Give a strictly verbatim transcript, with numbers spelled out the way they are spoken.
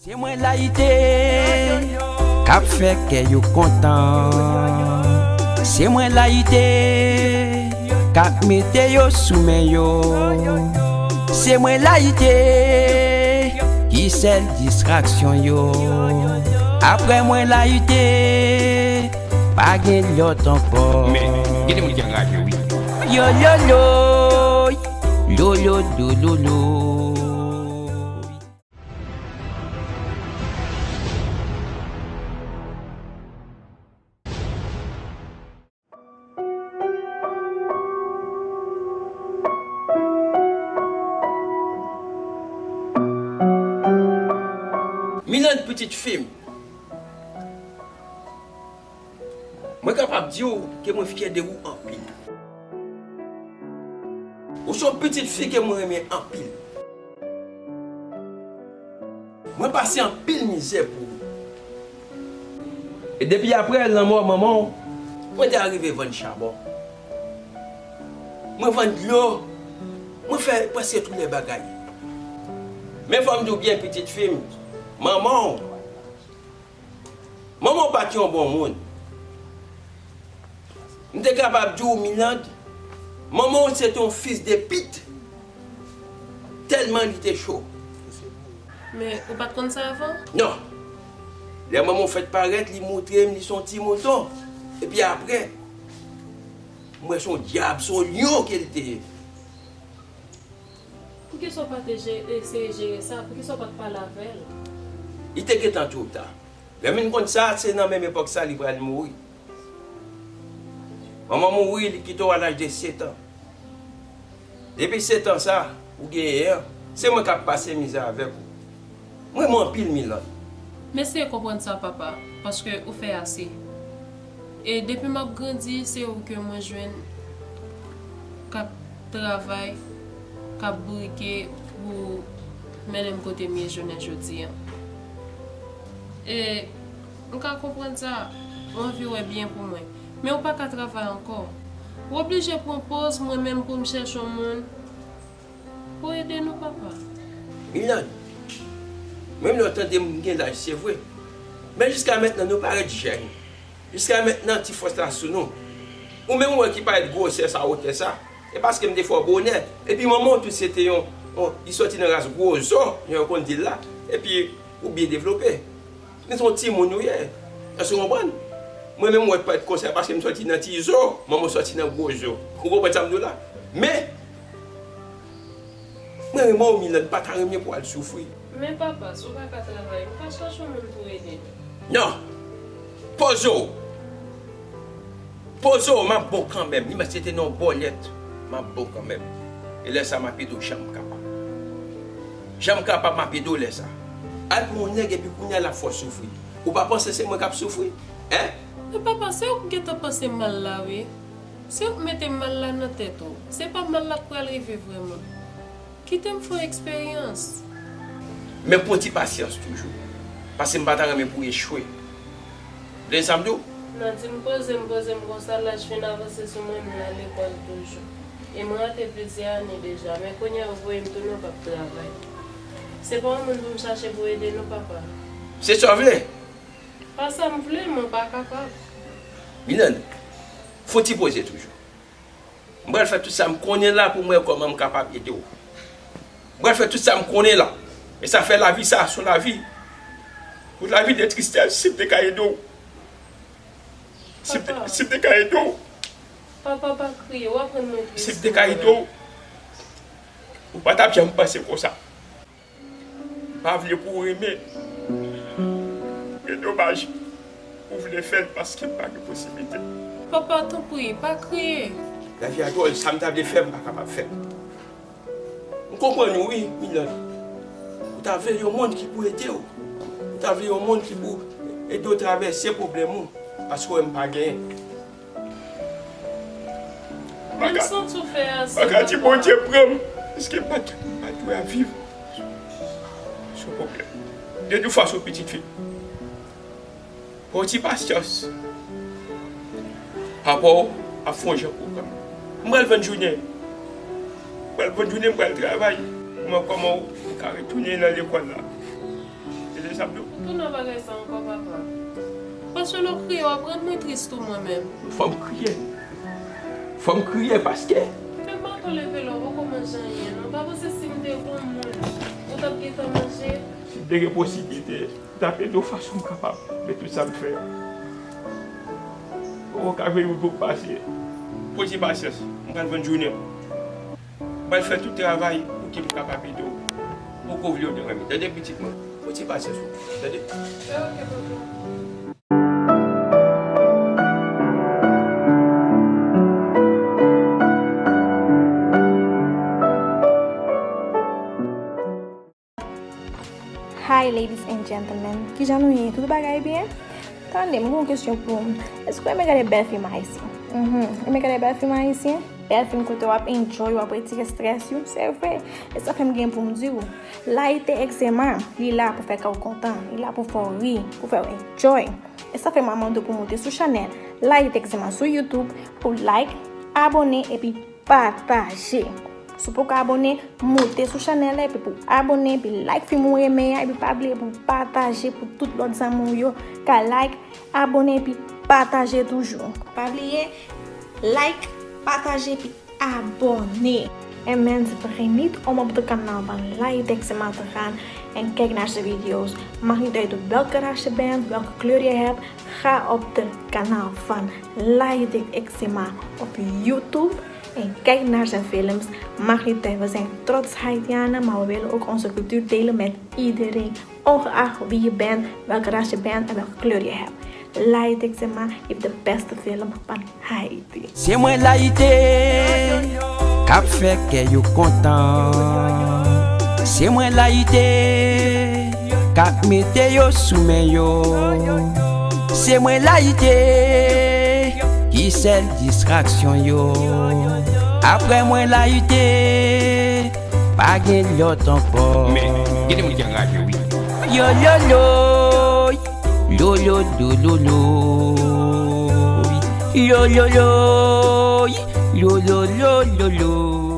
Se mwen layite k ap fè kè yo kontan. Se mwen layite k ap mete yo sou men yo. Se mwen layite ki sèl distraksyon yo. Apre mwen layite, pa gen lòt ankò. Men, gen de moun ki anraje, wi. Yo, yo, yo, yo, yo, do, lo, lo. Milan, pitit fi m, mwen kapab di w ke mwen fyè de ou anpil. Ou se yon pitit fi ke mwen renmen anpil. Mwen pase anpil mizè pou ou. E depi apre lanmò manman w, mwen te arive vann chabon. Mwen vann dlo. Mwen fè prèske tout lè bagay. Men fò m di w byen, pitit fi m, manman w, manman w pa t yon bon moun. M te kapab di w, Miland, manman w se te yon fis de pit. Tèlman li te cho. Men, ou pa t konn sa avan? Non. Lè manman w fèk parèt, li montre m li se yon ti mouton. Epi apre, m wè se yon dyab, se yon lyon ke li te ye. Poukisa w pa te je-, eseye jere sa? Poukisa w pa t pale avè l? Li te gentan twò ta. Lè m vin konn sa, se nan menm epòk sa li pral mouri. Manman mouri, li kite w a laj de sèt an. Depi sèt an sa ou genyen an, se mwen k ap pase mizè avèk ou. Mwen renmen w anpil, Milan. M eseye konprann sa, papa, paske ou fè ase. E depi m ap grandi, se ou ke mwen jwenn k ap travay, k ap brike pou mennen m kote m ye jounen jodi an. E m ka konprann sa, ou anvi wè byen pou mwen. Men ou pa ka travay ankò. Ou oblije pran poz mwen menm pou m chèche yon moun pou ede nou, papa. Milan, menm lè w tande m gen laj, se vre. Men jiska mentnan, nou parèt jèn. Jiska mentnan, ti fòs la sou nou. Ou menm ou wè ki parèt gwosè sa, wotè sa. E paske m te fè w bonè. Epi manman w tou se te yon, yon, li sòti nan ras gwo zo, jan yo konn di l la. Epi ou byen devlope. Men se yon timoun ou ye. Èske w konprann? Mwen menm, mwen pa t konsa paske m sòti nan ti zo, manman w sòti nan gwo zo. Ou konprann sa m di w la? Men, mwen renmen w, Milan, m pa ta renmen pou w al soufri. Men papa, si w pa ka travay, ou ka chèche yon moun pou ede nou. Non! Poze w! Poze w, m ap bon kanmenm. Li mèt se te nan yon bòlèt, m ap bon kanmenm. E lè sa, m ap ede w jan m kapab. Jan m kapab, m ap ede w lè sa. Al pran yon nèg epi kounye a l ap fè w soufri. Ou pa panse se mwen k ap soufri? Hein? Men papa, se ou k gentan panse mal la, wi. Se ou k mete mal la nan tèt ou. Se pa mal la k pral rive vrèman. Kite m fè yon eksperyans. Men pran ti pasyans toujou. Paske m pa ta renmen pou w echwe. Tande sa m di w? Nan di m poze m, poze m konsa, laj fin avanse sou mwen, m nan lekòl toujou. E m rate plizyè ane deja, men kounye a yo voye m tounen w p ap travay. Se pa yon moun pou m chache pou ede non, papa. Se sa w vle? Pa sa m vle, men w pa kapab. Milan, fò w ti poze toujou. M pral fè tout sa m konnen la pou m wè kòman m kapab ede w. M pral fè tout sa m konnen la. E sa fè lavi sa, se yon lavi. Yon lavi de tristès, si m te ka ede w. Si m te, papa, si m te ka ede w. Papa, pa kriye, w aprann mwen kriye. Si m te ka ede w, ou pa t ap janm panse konsa. Pa vle pou w renmen. Men domaj, ou vle fè l paske m pa gen posiblite. Papa, tanpri, pa kriye. Lavi a dwòl, sa m ta vle fè, m pa kapab fè. M konprann ou wi, Milan. Ou ta vle yon moun ki pou ede w. Ou ta vle yon moun ki pou ede w travèse pwoblèm ou, paske w wè m pa genyen. Bagay, bagay di Bondye pran m. Èske m pa t, m pa t dwe ap viv sou pwoblèm? De tout fason, pitit fi, pran ti pasyans. Papa w ap fè yon jan pou w kanmenm. M pral vann jounen. M pral vann jounen, m pral travay. Pou m wè kòman w ka retounen nan lekòl la. Tande sa m di w? Ou tou nan bagay sa ankò, papa. Paske lè w kriye, w ap rann mwen tris tou, mwen menm. Fò m kriye. Fò m kriye paske. Fè m pa tou leve la, w poko manje anyen, non. Pa panse si m te gon moun, ou t ap gentan manje. Si m te gen posiblite, m t ap ede w fason m kapab. Men tout sa m fè, ou ka veye pou m pase. Poze pasyans, m pral vann jounen. Mwen fè tout travay pou ke m kapab ede w. Poko vle w deranj. Tande pitit mwen. Poze pasyans ou. Tande? Hi ladies and gentlemen, kijan nou ye? Tout bagay byen? Tande, m gen yon kesyon pou w. Èske w renmen gade bèl fim ayisyen? Mhm. Renmen gade bèl fim ayisyen? Bèl fim kote w ap enjoy, w ap retire strès ou, se vre. E sa fè m gen pou m di w, Layite Egzema, li la pou fè kè w kontan, li la pou fè w ri, pou fè w enjoy. E sa fè m ap mande w pou w moute sou chanèl Layite Egzema sou YouTube, pou like, abòne, epi pataje. Si w poko abòne, moute sou chanèl la epi pou abòne, epi like fim ou renmen an, epi pa bliye pou pataje pou tout lòt zanmi w yo ka like, abòne, epi pataje toujou. Pa bliye, like, pataje, epi abòne. And man, separate me to all my other kanal van Layite Egzema Tran and Kijk naar de video's. Maakt niet uit welke ras je bent, welke kleur je hebt, ga op de kanaal van Layite Egzema op YouTube en kijk naar zijn films. Maakt niet uit, we zijn trots Haitianen, maar we willen ook onze cultuur delen met iedereen, ongeacht wie je bent, welke ras je bent en welke kleur je hebt. Layite Egzema heeft de beste film van Haiti. Se mwen Layite k ap fè kè yo kontan. Se mwen Layite k ap mete yo sou men yo. Se mwen Layite ki sèl distraksyon yo. Apre mwen Layite, pa gen lòt ankò. Men, gen de moun ki anraje, wi. Yo, yo, yo, yo, yo, yo, yo, yo, yo, yo, yo, yo, yo, yo, yo, yo.